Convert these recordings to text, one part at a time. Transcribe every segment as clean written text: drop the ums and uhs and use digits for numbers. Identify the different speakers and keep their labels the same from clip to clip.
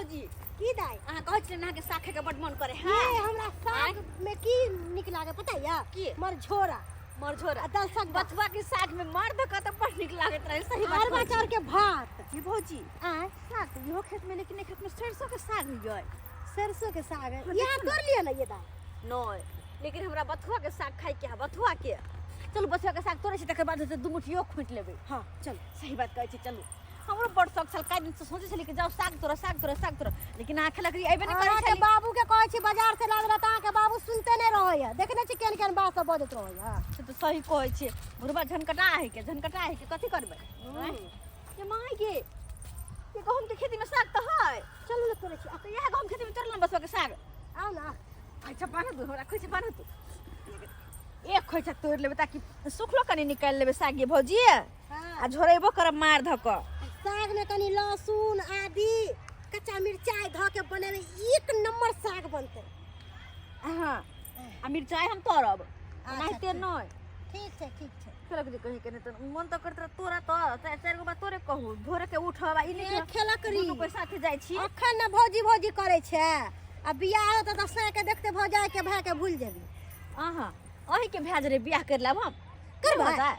Speaker 1: भौजी।
Speaker 2: की दाइ?
Speaker 1: अहाँ कहै छलियै अहाँके साग खाइके बड्ड मन करे।
Speaker 2: ये हमरा साग में की नीक लागे पता या?
Speaker 1: की?
Speaker 2: मरझोरा।
Speaker 1: मरझोरा
Speaker 2: आ दलसक।
Speaker 1: बथुआ के साग में मार दऽ कऽ तऽ बड़ नीक लागैत रहे, सही बात।
Speaker 2: अरबा
Speaker 1: कहै छी।
Speaker 2: चाउर के भात।
Speaker 1: ये भौजी,
Speaker 2: आँय?
Speaker 1: साग तऽ इहो खेत में, लेकिन एहि खेत में सरसों के साग होइए।
Speaker 2: सरसों के साग है।
Speaker 1: हाँ,
Speaker 2: यहाँ
Speaker 1: देखियौ ने।
Speaker 2: तोड़ लिअ ने ये दाइ।
Speaker 1: नहि, लेकिन हमरा बथुआ के साग खाइके है, बथुआ के। चलू, बथुआ के साग तोड़ै छी, तकर बाद हेतै दू मुठियो खोंटि लेबै।
Speaker 2: हाँ चल।
Speaker 1: सही बात कहै छी, चलू। हमरो बड़ शौक छल, काल्हि दिनसँ सोचै छली कि जाउ साग तोड़ऽ, साग तोड़ऽ, साग तोड़ऽ, लेकिन अहाँ खेलक अयबे नहि करै
Speaker 2: अहाँके
Speaker 1: छली।
Speaker 2: बाबू के कहै छी बाजार से लाबे ला तऽ अहाँके बाबू सुनते नहि रहैया। देखने छी केहन केहन बात सब बजैत रहैया।
Speaker 1: से तऽ सही कहै छियै, बुढ़बा झनकटा है के, झनकटा है के, कथी करबै? आँय? ये माय गे, ये गहूम के खेती में साग तऽ है।
Speaker 2: चलू ने, तोड़ै छी।
Speaker 1: आ तऽ इएह गहूम खेती में तोड़ल बसवा के साग।
Speaker 2: आउ ने।
Speaker 1: खोइछा बान्ह दू हमरा, खोइछा बान्ह दू। एक खोइछा तोड़ि लेबै ताकि सुखलो कनि निकालि लेबै साग ये भौजी।
Speaker 2: हाँ।
Speaker 1: आ झोरेबो करब मार धऽ कऽ।
Speaker 2: साग में कनि लहसुन आदि कच्चा मिरचाई धऽ के बनेबै, एक नंबर साग बनतै।
Speaker 1: हाँ, आ मिरचाई हम तोड़ब।
Speaker 2: अच्छा,
Speaker 1: एनाहिते
Speaker 2: ठीक।
Speaker 1: नहि।
Speaker 2: ठीक छै, ठीक छै।
Speaker 1: खेलक जे कहीं के तऽ मन तऽ करत रहत तोरा तऽ चारि चारि गो बात तोरे कहू, भोरे के उठब आ ई नहि
Speaker 2: ए, खेलक री।
Speaker 1: दुनू कोइ साथे जाइ छी।
Speaker 2: अखन ने भौजी भौजी करै छै आ बियाह होतै तऽ साँय के देखते भौजाई के भाय के भूल जेबी।
Speaker 1: अहाँ अहीँके भाय जरे बियाह करि लेब हम।
Speaker 2: करबै?
Speaker 1: होतै?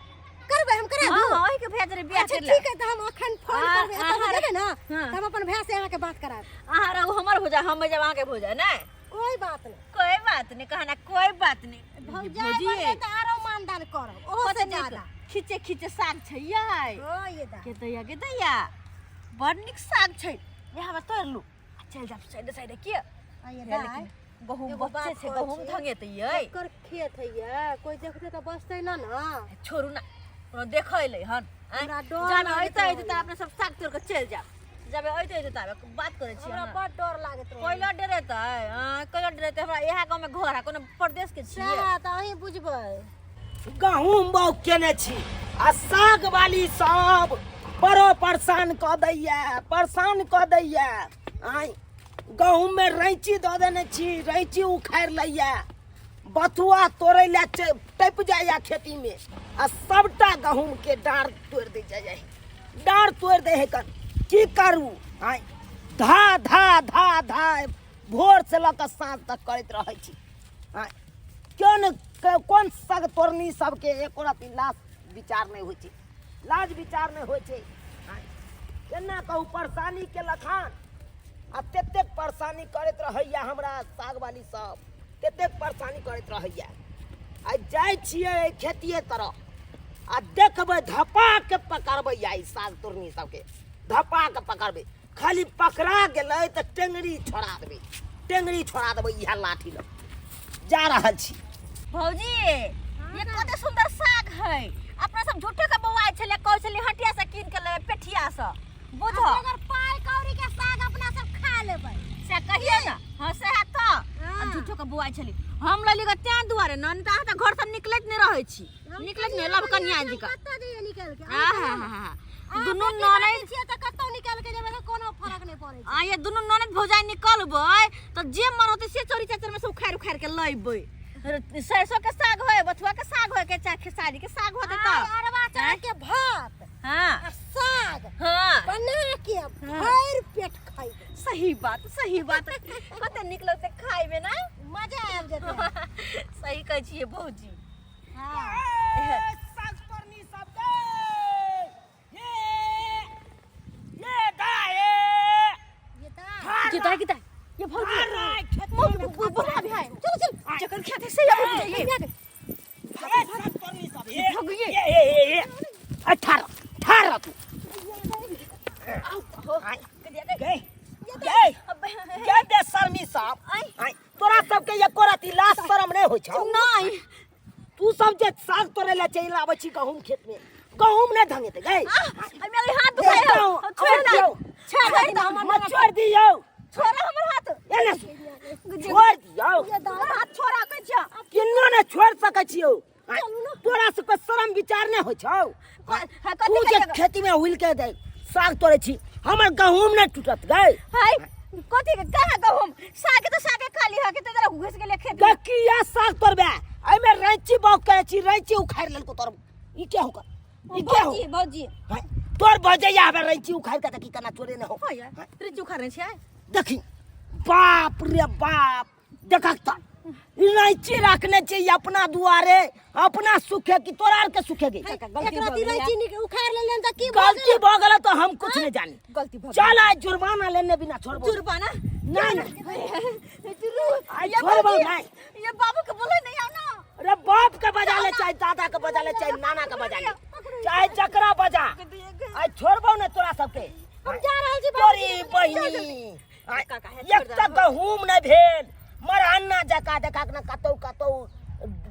Speaker 2: करबै, हम करा
Speaker 1: हाँ
Speaker 2: दू।
Speaker 1: हाँ, अहीँके भाय जरे बियाह
Speaker 2: अच्छा
Speaker 1: करि लेब।
Speaker 2: ठीक है, तऽ हम अखन फोन करबै, एतऽ से
Speaker 1: अहाँ
Speaker 2: जेबै ने
Speaker 1: हाँ।
Speaker 2: तऽ हम अपन भाय से अहाँके बात करायब।
Speaker 1: अहाँ रहू हमर हो जाए, हम जाब अहाँके हो जाए, नहि?
Speaker 2: कोई बात नहीं।
Speaker 1: कोई बात नहीं कहना, कोई बात नहीं।
Speaker 2: भौजाई बनबै तऽ आरो मानदान करब ओहो से
Speaker 1: कते नीक
Speaker 2: ज्यादा।
Speaker 1: खींचे खींचे साग छै यै।
Speaker 2: हाँ ये दा।
Speaker 1: के दैया, के दैया, बड़ नीक साग छै। यहाँ हमरा तोड़ लू आ चलि जाब साइडे साइडे के।
Speaker 2: आ ये
Speaker 1: हे,
Speaker 2: दाइ,
Speaker 1: लेकिन गहूम
Speaker 2: एगो
Speaker 1: बच्चे
Speaker 2: बात
Speaker 1: छै,
Speaker 2: कहै
Speaker 1: गहूम
Speaker 2: छी।
Speaker 1: धंगेतै यै।
Speaker 2: एकर खेत है ये, कोई देखते तऽ बचतै ना ना।
Speaker 1: छोड़ू ना, कोनो देखै एलै हन? आँय?
Speaker 2: हमरा डर
Speaker 1: जाबे
Speaker 2: लागैत
Speaker 1: अइते अइते
Speaker 2: रहैए।
Speaker 1: तऽ अपने सब साग तोड़ कऽ चलि जायब। जाबे अइते अइते ताबे बात करै छी।
Speaker 2: हमरा
Speaker 1: अहाँ।
Speaker 2: बड़ डर लागैत रहैए।
Speaker 1: कोइला डरेतै? आँय, कोइला डरेतै? हमरा इएह गाँवमे घर है, कोनो परदेश के छियै?
Speaker 2: सएह तऽ अहीं बुझबै।
Speaker 3: गहूम बाउग केने छी आ साग वाली सब बड़ो परेशान कऽ दैया, परेशान कऽ दैया। आँय, गहूम में रैंची दऽ देने छी, रैंची उखाड़ि लैया, बथुआ तोड़ै लए टपि जाइया खेती में आ सबटा गहूम के डाँड़ तोड़ि दै जाइया, डाँड़ तोड़ि दै है कन। की करू? आँय, धा धा धा धा भोर से लऽ कऽ साँझ तक करैत रहै छी। आँय, कोन कोन सग तोड़नी सबके एको रत्ती लाज विचार नहि होइ छै, लाज विचार नहि होइ छै। आँय, केना कहू, परेशानी के लखान आ ततेक परेशानी करैत रहैया हमरा सागवाली सब, ततेक परेशानी करैत रहैया। आ जाइ छियै एहि खेतिए तरफ आ देखबै, धपा के पकड़बै आइ साग तोड़नी सबके, धपा के पकड़बै। खाली पकड़ा गेलै तऽ टेंगरी छोड़ा देबै, टेंगरी छोड़ा देबै। इएह लाठी लऽ जा रहल छी।
Speaker 1: भौजी, ये कते सुंदर साग है। अपना सब झूठे के बौआइ छलै, कहै छलै हटिया से कीन के लेबै, पेठिया से, बुझ।
Speaker 2: अगर पाइ कौड़ी के साग अपना सब खा लेबै।
Speaker 1: से कहिए ना। हाँ, सएह तऽ।
Speaker 2: हाँ।
Speaker 1: आ झूठो के बौआइ छली हम लली के तें दुआरे न, नहि तऽ अहाँ तऽ घर से निकलैत नहि रहै छी, निकलैत नहि लव कन्या जी का।
Speaker 2: कतऽ जइयै निकल के?
Speaker 1: आ हा हा हा, दुनू
Speaker 2: अहाँ बेटी
Speaker 1: ननैद
Speaker 2: बाटी छियै तऽ कतौ निकल के जेबै तऽ कोनो फरक नहि पड़ै छै।
Speaker 1: आ ये दुनू ननद भौजाई निकलबै तऽ जे मन होतै से चोरी चाचर में से उखाड़ि उखाड़ि के लैबै। सरसों के साग होय, बथुआ के साग होय, के चाहे खेसारी के साग होतै तऽ
Speaker 2: आइ अरबा चाउर के भात
Speaker 1: हाँ
Speaker 2: आ साग
Speaker 1: हाँ
Speaker 2: बना के भरि पेट खैबै।
Speaker 1: सही बात, सही बात। कते नीक लगतै खाय में ना?
Speaker 2: मजा आबि जेतै।
Speaker 1: सही कहै छियै भौजी।
Speaker 2: हाँ।
Speaker 3: ए, साग तोड़नी सब गए। ये ये दाए।
Speaker 2: ये दा।
Speaker 1: किता किता ये भौजी
Speaker 3: अरे, खेत
Speaker 1: मुंह
Speaker 3: में
Speaker 1: बुढ़ा भी है।
Speaker 2: चलो चल।
Speaker 1: जकर खेत है से ये भौजी ये।
Speaker 3: ए, साग तोड़नी सब, ये,
Speaker 1: भौजी।
Speaker 3: ये, ये, ये, ये। ए, ठाड़, ठाड़ तू।
Speaker 1: आओ
Speaker 3: आय, गए, गए, गए बेशर्मी सब। आय, तोरा सबके एको रति लाज शरम नहि होइ छौ?
Speaker 1: नहीं।
Speaker 3: तू सब जे साग तोड़े ला चलि आबै छी गहूम खेत में, गहूम नहि धंगेतै गए?
Speaker 1: मेरे हाथ दुखाय हो, छोड़ दे,
Speaker 3: छोड़ दे हमर, छोड़ दियौ।
Speaker 1: छोड़ हमर हाथ।
Speaker 3: एने छोड़ दियौ।
Speaker 1: हमर हाथ छोड़ा के छ।
Speaker 3: किन्नो ने छोड़ सकै छियौ। तोरा सबके शरम विचार नहि होइ छौ? तू जे खेती में हुल के दे साग तोड़े छी, हमर गहूम नहि टूटत गए?
Speaker 1: हाय, कथी के कहाँ गहूम? साग तो सागे खाली है के तेरा घुस गेले खेत में।
Speaker 3: किया साग तोड़बे? एहिमे रैंची बाउग करे छी, रैंची उखाड़ि लेलको तोर। ई के हो कर, ई के हो?
Speaker 1: भौजी, भौजी।
Speaker 3: हाय, तोर भजैया हमे रैंची उखाड़ि के तऽ की केना तोड़े ने हो।
Speaker 1: हो यार, रैंची उखाड़ने छै?
Speaker 3: देखी बाप रे बाप देखक तऽ इलायची रखने छी अपना दुआरे अपना सुखे कि तोरा आर के सुखे गई
Speaker 1: काका, गलती
Speaker 2: एकरा
Speaker 1: भऽ
Speaker 2: ती
Speaker 1: गेलै।
Speaker 2: रैची निक उखाड़ लेलन त की भऽ
Speaker 3: गलती भऽ गेल तो हम कुछ नहीं जानी
Speaker 1: गलती भऽ गेल।
Speaker 3: चल आज जुर्माना लेने बिना छोड़बो
Speaker 1: जुर्माना
Speaker 3: नहीं नहीं
Speaker 1: जुर्माना
Speaker 3: आज
Speaker 1: ये
Speaker 3: छोड़बो
Speaker 1: बाबू-
Speaker 3: नहीं
Speaker 1: ये बाबू के बोले नहीं आओ ना
Speaker 3: अरे बाप के बजा ले चाहे दादा के बजा ले चाहे नाना के बजा ले चाहे जकरा बजा आज छोड़बो नहीं तोरा सबके
Speaker 2: हम जा रहल छी
Speaker 3: तोरी बहिनी आय,
Speaker 1: काका, हे
Speaker 3: एक
Speaker 1: छोड़
Speaker 3: तऽ गहूम नहि भेल मरहन्ना जका देखा ने कतौ कतौ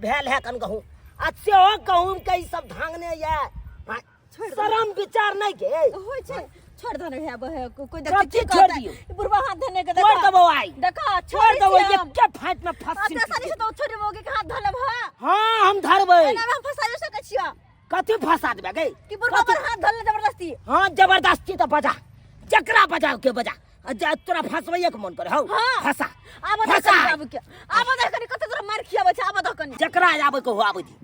Speaker 3: भेल है कन गहूम आ सेहो गहूम के ई सब धांगने ये आय, शरम विचार नहीं के
Speaker 1: होय छै छोड़ दो ने भैया कोई
Speaker 3: कथी
Speaker 1: देखी
Speaker 3: छोड़ दियौ?
Speaker 1: बुढ़वा हाथ धने के
Speaker 3: छोड़ देबो आइ
Speaker 1: देखा
Speaker 3: छोड़ देबो
Speaker 1: हम
Speaker 3: एके फाँट में फंसी
Speaker 1: अपना सारी से तो छोड़ देबो के हाथ धलब हां
Speaker 3: हाँ हम धरबै
Speaker 1: एना में हम फंसाइयो सकै छियो
Speaker 3: कथी फंसा देबै गई
Speaker 1: कि बुढ़वा पर हाथ धरले जबरदस्ती
Speaker 3: हाँ जबरदस्ती तो बजा जकरा बजा के बजा आ जा तोरा फंसबैये के मन करे हौ
Speaker 1: हाँ।
Speaker 3: फंसा
Speaker 1: आब दे
Speaker 3: फंसा
Speaker 1: कनी बाबू के आब दे कनी कते तोरा मार खियाबै छै आब दे कनी
Speaker 3: जकरा आबै के हो आबै दी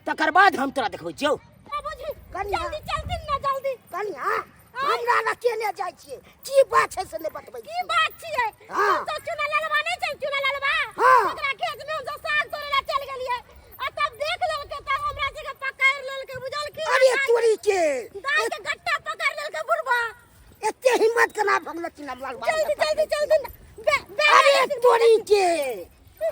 Speaker 3: तकर बाद हम तोरा देखबै छियौ
Speaker 2: बाबूजी
Speaker 4: कनिया।
Speaker 2: जल्दी चलती ना जल्दी
Speaker 4: कनिया हमरा लग केने जाइ छियै की बात छै से नहि बतबै
Speaker 2: की बात छियै
Speaker 4: हाँ।
Speaker 2: हम सब चुना ललबा नहीं छै चुना ललबा
Speaker 4: हाँ।
Speaker 2: ओकरा खेत में हम सब साग तोड़े ला चल गेलियै आ तब देख लेलकै तब हमरा सबके पकड़ लेलकै बुझल की
Speaker 4: अरे तोरी के
Speaker 2: दाल के गट्टा पकड़ लेलकै बुढ़बा
Speaker 4: एते हिम्मत केना भगलो चुना ललबा
Speaker 2: जल्दी जल्दी जल्दी बे बे
Speaker 4: अरे तोरी के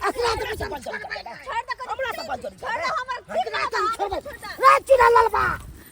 Speaker 4: अखरा तऽ
Speaker 2: छोड़ दे कनी
Speaker 3: हमरा से बंद
Speaker 2: छोड़ दे हमर ठीक
Speaker 4: अखरा
Speaker 2: ना
Speaker 4: तऽ छोड़बै रे चुना ललबा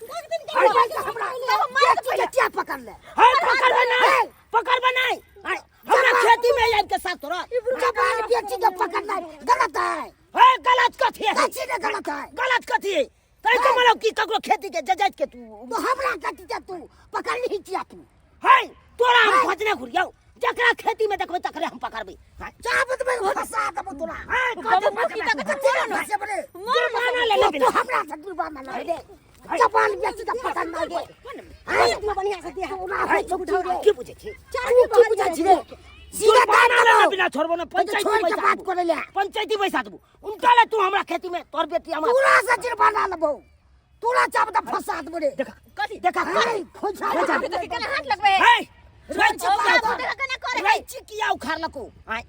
Speaker 2: अरे
Speaker 4: अरे भाई हमरा
Speaker 1: मार
Speaker 4: बेटी के किया पकड़ ले
Speaker 3: हे पकड़बै नहीं पकड़बै नहीं आय, हमरा खेती में आबि के साथ तोरा
Speaker 4: जबान बेटी के पकड़ना गलत है
Speaker 3: हे गलत कथी है
Speaker 4: कथी ने गलत है
Speaker 3: गलत कथी है तै के मतलब की ककरो खेती के जजात के तू
Speaker 4: तो हमरा कथी के तू पकड़ ली किया तू
Speaker 3: हे तोरा हम खोजने घुरियौ जकरा खेती में देखबै तकरे हम पकड़बै हाय,
Speaker 4: चाबत में फंसा देबो तोरा
Speaker 3: हे, कथी
Speaker 1: बाबू, की
Speaker 3: फंसबै?
Speaker 1: ताकत
Speaker 4: कथी ने फंसेबे रे
Speaker 3: जुर्माना ले लेबै
Speaker 4: तू हमरा से जुर्माना ले ले जबान बेटी के पकड़ना दे
Speaker 2: हाय बढ़िया से दे
Speaker 4: तोरा होइ छौ की रे
Speaker 3: की बुझै छी
Speaker 4: तू की बुझै छी रे सीधा
Speaker 3: जुर्माना
Speaker 4: दाँत
Speaker 3: लेने
Speaker 4: देबौ।
Speaker 3: बिना छोड़बो ना
Speaker 4: तो
Speaker 3: पंचायती
Speaker 4: छोड़ के
Speaker 3: बैसा
Speaker 4: बात
Speaker 3: देबो।
Speaker 4: करे ले
Speaker 3: पंचायती बैसा देबो उनका ले तू हमरा खेती में तोर बेटी हमरा
Speaker 4: तोरा से जुर्माना लेबो तोरा चाबत फंसा देबो रे
Speaker 3: देखा
Speaker 1: कथी
Speaker 3: देखा
Speaker 4: हाय खोजा
Speaker 3: खोजा।
Speaker 1: देखी केना हाथ लगबै
Speaker 3: हे रैची
Speaker 1: बाबू,
Speaker 3: किया
Speaker 1: देखा केना करे है।
Speaker 3: रैची किया उखाड़लको आय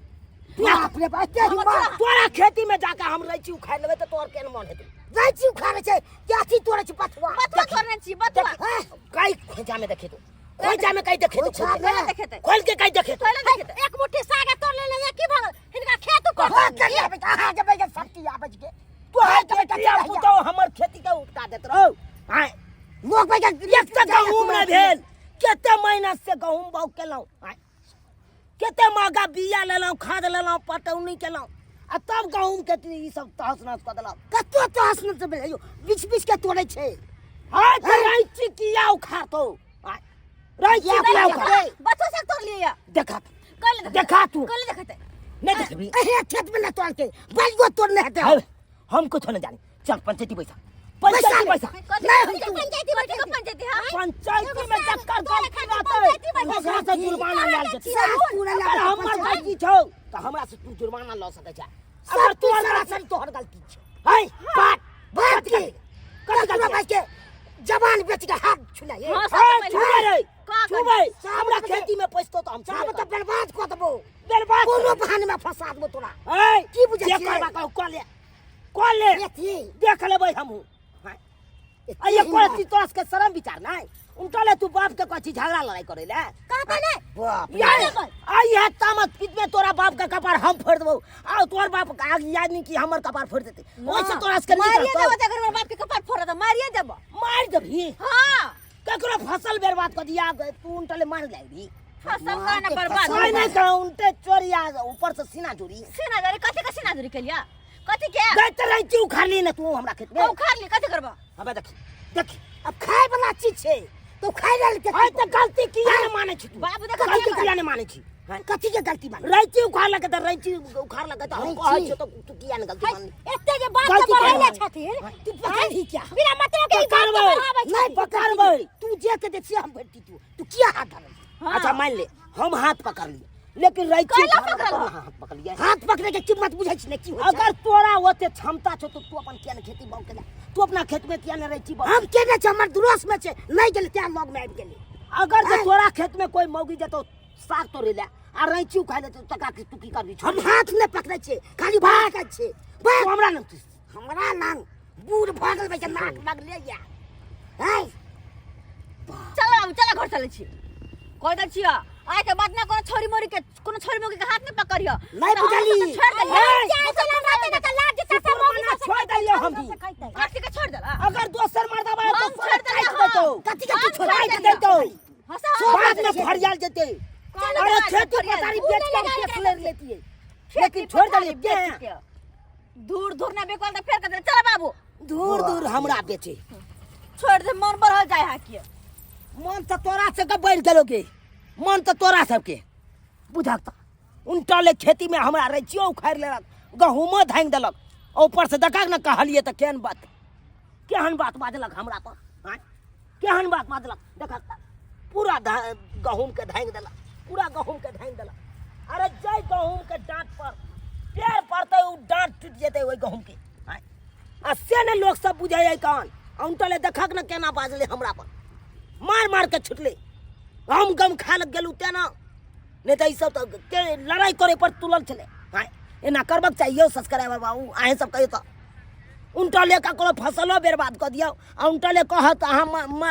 Speaker 4: बाप रे बाप एते हिम्मत
Speaker 3: तोरा खेती में जाके हम रैची उखाड़ लेबै तऽ तोर केहन मन हेतै
Speaker 4: रैची उखाड़े छै क्या चीज तोड़े छै पथुआ
Speaker 1: बथुआ तोड़ने छी बथुआ
Speaker 4: हैं?
Speaker 3: कई खोजा में देखे तू खोजा में कई देखे तू
Speaker 4: खोजा में।
Speaker 1: कोना देखेतै
Speaker 3: खोल के कई देखे तू
Speaker 1: कोना देखेतै
Speaker 2: एक मुट्ठी साग तोड़ लेले की भगल हिनका खेत उपर
Speaker 4: हाँ, करिया बेटा, अहाँ के बेटा शक्ति आबै छै।
Speaker 3: तू है बेटिया पुतौ हमर खेती के उपटा देत रहो आय
Speaker 4: लोक बेटा
Speaker 3: एक तऽ गहूम नहि भेल कते मेहनत से गहूम बाउग केलहुँ आय कते महगा बिया लेलहुँ खाद लेलहुँ पटौनी केलहुँ आ तब गहूम के ई सब तहस नहस कऽ देलहुँ
Speaker 4: कतो तहस नहस भेलै यौ बीच बीच के तोड़ै छै
Speaker 3: हाँ तऽ रैंची किया उखाड़तौ आय रैंची किया उखाड़
Speaker 1: बच्चो से तोड़ लिया
Speaker 3: देखा
Speaker 1: कल
Speaker 3: देखा तू
Speaker 1: कल देखते
Speaker 3: नहीं देखबी
Speaker 4: एहे खेत में न तोड़के बालियो तोड़ने हेतै
Speaker 3: हम हम कुछ नहीं जानी चल पंचायती पैसा पंचायती पैसा
Speaker 4: नहीं हम तू
Speaker 1: पंचायती बैठे पंचायती हां
Speaker 3: पंचायती में चक्कर गलती रहतै ओकरा से जुर्माना लेल जेतै
Speaker 4: सास पूरा
Speaker 3: अगर
Speaker 4: लागल
Speaker 3: हमर गलती छौ तऽ हमरा से तू जुर्माना लऽ सकै छै
Speaker 4: सब
Speaker 3: अगर
Speaker 4: तू
Speaker 3: तोहर
Speaker 4: सरासर तोहर गलती छै
Speaker 3: है बात
Speaker 4: बात के
Speaker 3: कथी
Speaker 4: ककरो
Speaker 3: गलती
Speaker 4: भाई के जवान बेच के हाथ छुलाए
Speaker 1: हाँ,
Speaker 3: है छुबै रे
Speaker 1: का
Speaker 3: छुबै
Speaker 4: सब
Speaker 3: हमरा
Speaker 4: बजे-
Speaker 3: खेती में पैसतो तऽ हम
Speaker 4: सब
Speaker 3: छुबै
Speaker 4: तऽ बर्बाद कऽ देबो
Speaker 3: बर्बाद
Speaker 4: कोनो बहाने में फंसा देबो तोरा
Speaker 3: है
Speaker 4: की बुझै
Speaker 3: जे
Speaker 4: छियै?
Speaker 3: करबा कहू कऽ ले कऽ ले
Speaker 4: एथी
Speaker 3: देख लेबै हमहूँ आ ये कोई तोरा के शरम विचार नहीं उनका ले तू बाप के कथी झगड़ा लड़ाई करे ले
Speaker 2: कहते नहीं
Speaker 4: बाप रे।
Speaker 3: यार आ ये तामत पीत में तोरा बाप के कपार हम फोड़ देबो आ तोर बाप के आग याद नहीं कि हमर कपार फोड़ देते ओइसे तोरा के नहीं
Speaker 1: मारिए
Speaker 3: करतौ।
Speaker 1: देबो त घर बाप के कपार फोड़ दे मारिए देबो
Speaker 3: मार देबही
Speaker 1: हां
Speaker 3: ककरो फसल बर्बाद कर दिया तू उनटा ले मार लागी
Speaker 1: फसल का ना बर्बाद
Speaker 3: कोई नहीं कहा उनटे चोरिया ऊपर से सीना चोरी
Speaker 1: सीना जोरी कथी के सीना जोरी केलिया कथी के
Speaker 3: गए तो रही क्यों उखाड़ ली ना तू हमरा खेत में
Speaker 1: उखाड़ ली कथी करबो
Speaker 3: हबे देख देख
Speaker 4: अब खाए वाला चीज छै तो खाए लेल के
Speaker 3: आइ तऽ गलती किया ने मानै छी तू
Speaker 1: बाबू देखो
Speaker 3: गलती किया ने मानै छी हैं?
Speaker 4: कथी के गलती माने
Speaker 3: रैंची उखाड़ लगे तऽ रैंची उखाड़ लगे तऽ हम
Speaker 4: रैंची?
Speaker 3: कहै छियौ तऽ तू किया ने गलती मानली
Speaker 2: एते जे बात के
Speaker 3: गलती
Speaker 2: बढ़ैले
Speaker 3: करबै।
Speaker 2: छथिन
Speaker 4: तू पकड़ ही क्या
Speaker 2: बिना मतलब के ई बात के
Speaker 3: पकड़बै।
Speaker 2: बढ़ाबै
Speaker 4: नहीं
Speaker 2: छथिन
Speaker 3: पकड़बै।
Speaker 4: तू जे के देखिए हम भेटी तू तू किया हाथ धरल
Speaker 3: अच्छा मान ले हम हाथ पकड़ लिए लेकिन रैंची
Speaker 1: कैला
Speaker 3: उखाड़ लगे
Speaker 1: पकड़ल?
Speaker 3: तऽ हाथ पकड़ लिए
Speaker 4: हाथ पकड़े के कीमत बुझै छी ने की होइ छै
Speaker 3: अगर तोरा ओते क्षमता छौ तऽ तू अपन किया ने खेती बाग केला तू अपना खेत में किया ने रैंची बाग
Speaker 4: हम केने छै हमर दुरोस में छै नहीं गेल त्या लग में आबि गेलै
Speaker 3: अगर जे
Speaker 4: हैं?
Speaker 3: तोरा खेत में कोई मौगी जेतौ साग तोड़े ले आ रैंची उखाड़ि लेतै, तकरा की तू की करबी? छोड़।
Speaker 4: हम हाथ नहि पकड़ै छियै, खाली भागै छियै।
Speaker 3: तू हमरा लग तू
Speaker 4: हमरा लग बूढ़ भऽ गेल छै, नाक लगले या हैं।
Speaker 1: चल बाबू, चल घर चलै छी। कह दै छियै, आइ के बाद ना कोनो छोरी मोरी के, कोनो छोरी मोरी के हाथ नहीं पकड़ियो।
Speaker 3: नहीं बुझली।
Speaker 1: छोड़ दे।
Speaker 3: छोड़ दैलियो हम भी।
Speaker 1: कथी के छोड़ देला?
Speaker 3: अगर दोसर मर्दा बा
Speaker 1: हम
Speaker 3: तो
Speaker 1: छोड़ देलियै,
Speaker 3: काटि देतौ।
Speaker 1: हम।
Speaker 4: कथी के तू
Speaker 1: हम
Speaker 4: छोड़
Speaker 1: छोड़
Speaker 3: काटि
Speaker 1: देलियै।
Speaker 3: देतौ।
Speaker 1: हंसा, हम
Speaker 3: बाद
Speaker 1: छोड़
Speaker 3: में
Speaker 1: देलियै।
Speaker 3: फरियाल जेतै।
Speaker 1: चलो
Speaker 3: अरे
Speaker 1: बाहर,
Speaker 3: खेती
Speaker 1: फरियाल।
Speaker 3: पथारी
Speaker 1: उ
Speaker 3: बेच
Speaker 1: नहीं
Speaker 3: के
Speaker 1: लगाएल
Speaker 3: केस
Speaker 1: करा
Speaker 3: लड़
Speaker 1: सबके।
Speaker 3: लेतियै,
Speaker 1: खेती
Speaker 3: लेकिन छोड़
Speaker 1: पथारी
Speaker 3: देलियै।
Speaker 1: बेच के। दूर दूर ना बेकल त फेर कर। चल बाबू।
Speaker 3: दूर दूर हमरा बेचे।
Speaker 1: छोड़ दे, मन बढ़ल जाय हा के।
Speaker 3: मन तऽ तोरा सबके बढ़ि गेलो गे, मन तऽ तोरा सबके बुझक तऽ उनटा ले खेती में हमरा रैचियो उखाड़ि लेलक, गहूमो धांगि देलक, ऊपर से देखक ने कहलियै तऽ केहन बात, केहन बात बाजलक हमरा पर। आँय, केहन बात बाजलक देखक तऽ, पूरा गहूम के धांगि देलक, पूरा गहूम के धांगि देलक। अरे जाहि गहूम के डाँट पर पैर पड़तै ओ डाँट टूटि जेतै ओहि गहूम के। आँय, आ से ने लोक सब बुझै है कान। उनटा ले देखक ने केना बाजलै हमरा पर, मार मार के छुटलै। हम गम खा लग गेलहुँ तेना, नहि तऽ ई सब तऽ के लड़ाइ करे पर तुलल छलै। आँय, एना करबाक चाही यौ सब्सक्राइबर बाबू? अहेँ सब कहियौ तऽ उनटा ले ककरो फसलो बर्बाद कऽ दियौ आ उनटा ले कहत अहाँ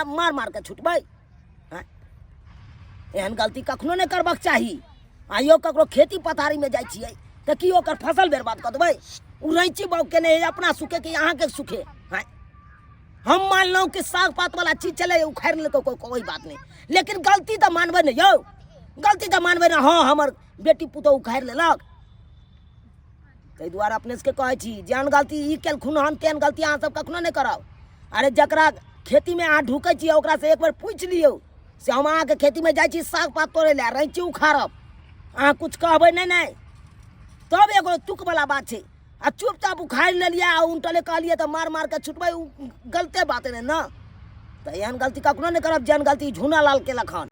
Speaker 3: मार मार के छुटबै। आँय, एहन गलती कखनो नहि करबाक चाही। आ यौ ककरो खेती पथारीमे जाइ छियै तऽ की ओकर फसल बर्बाद कऽ देबै? ओ रैंची बाग केने हइ अपना सुखे कि अहाँके सुखे? आँय, हम मानलहुँ कि साग पात वाला चीज छलै, उखाड़ि लेलकै, कोई बात नहि, लेकिन गलती तऽ मानबै ने यौ, गलती तऽ मानबै ने। हँ, हमर बेटी पुतोहु उखाड़ि लेलक, ताहि दुआरे अपने सबके कहै छी, जेहन गलती ई केलखुन हन तेहन गलती अहाँ सब कखनो नहि करब। अरे जकरा खेतीमे अहाँ ढुकै छियै ओकरासँ एक बेर पूछि लियौ से हम अहाँके खेतीमे जाइ छी साग पात तोड़ै लए, रैंची उखाड़ब, अहाँ किछु कहबै नहि? नहि तब एगो तुकवला बात छै। आ चुपचाप उखाड़ि लेलियै आ उनटले कहलियै तऽ मार मार के छुटबै, ओ गलते बात नहि ने? तऽ एहन गलती कखनो नहि करब जेहन गलती झूना लाल केलक हन।